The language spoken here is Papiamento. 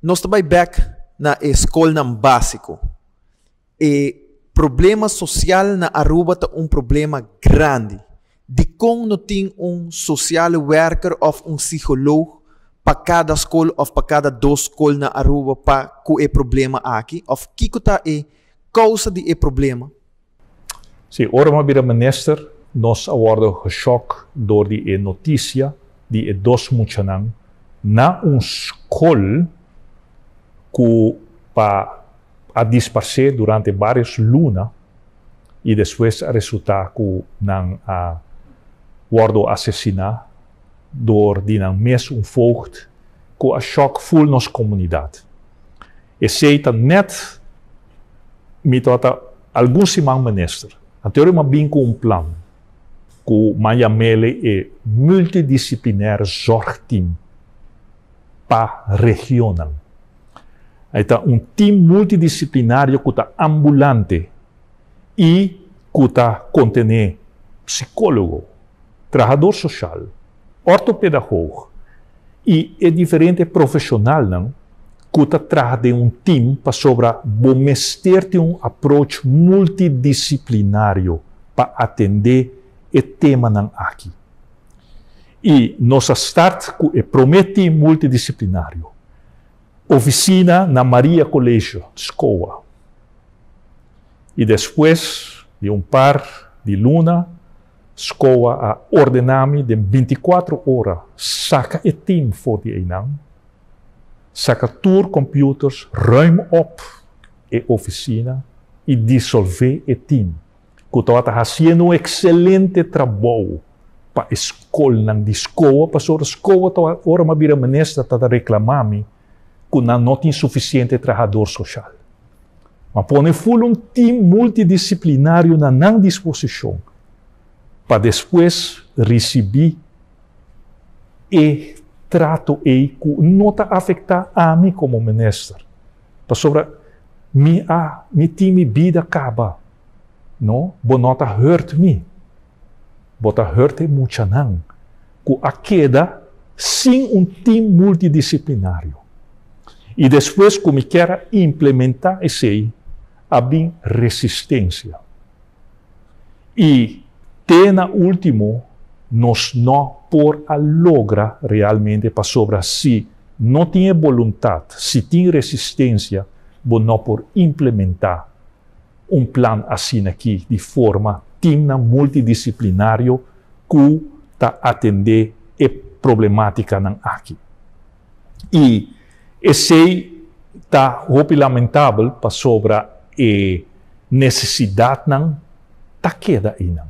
Nos ta bai bèk na e skolnan básiko. E problema sosial na Aruba ta un problema grandi. Dikon no tin un sociale werker òf un psikoloog pa kada skol òf pa kada dos skol na Aruba pa ku e problema aki? Òf kiko ta e kousa di e problema? Sí, ora mi a bira minister, nos a wòrdu geshòk dor di e notisia di e dos muchanan na un skol ku pa a disparsé durante vários luna i despues a resultá ku nan a wòrdu asesiná dor di nan mes un voogd ku a shòk ful nos komunidat. Esei ta nèt mi tabata algun siman minister. Anterior mi a bin ku un plan ku mi a yam'ele e multidisciplinair zorgteam pa regionnan. E ta un team multidisciplinario ku ta ambulante i ku ta kontené psikólogo, trahador sosial, ortopedagoog i e diferente profeshonalnan ku ta traha den un team pasobra bo mester tin un approach multidisciplinario pa atendé e temanan aki. I nos a start ku e promé team multidisciplinario, ofisina na Maria Colegio, SCOA. I despues di un par di luna, SCOA a ordená mi den bintikuater ora saka e team for di einan, saka tur computers, ruim op e ofisina i disolvé e team, ku tabata hasiendo un ekselente trabou pa e skolnan di SCOA, pasobra SCOA tabata, ora mi a bira minister, tabata reklamá mi ku nan no tin sufisiente trahador soshal. Ma pone ful un team multidisciplinario na nan disposicion pa despues ricibi e trato ey cu no ta afecta ami como minister. Pasobra mi a mi tin mi bida caba, no, bo no ta hurt mi, bo ta hurt e muchanan cu a keda sin un team multidisciplinario. I despues ku mi kier a implementá esei, a bin resistensia. I te na último nos no por a logra realmente pasobra si no tin e boluntat, si tin resistensia, bo no por implementá un plan asina aki di forma timnan multidisiplinario ku ta atendé e problemátikanan aki. I esei ta hopi lamentabel pasobra e nesesidatnan ta keda einan.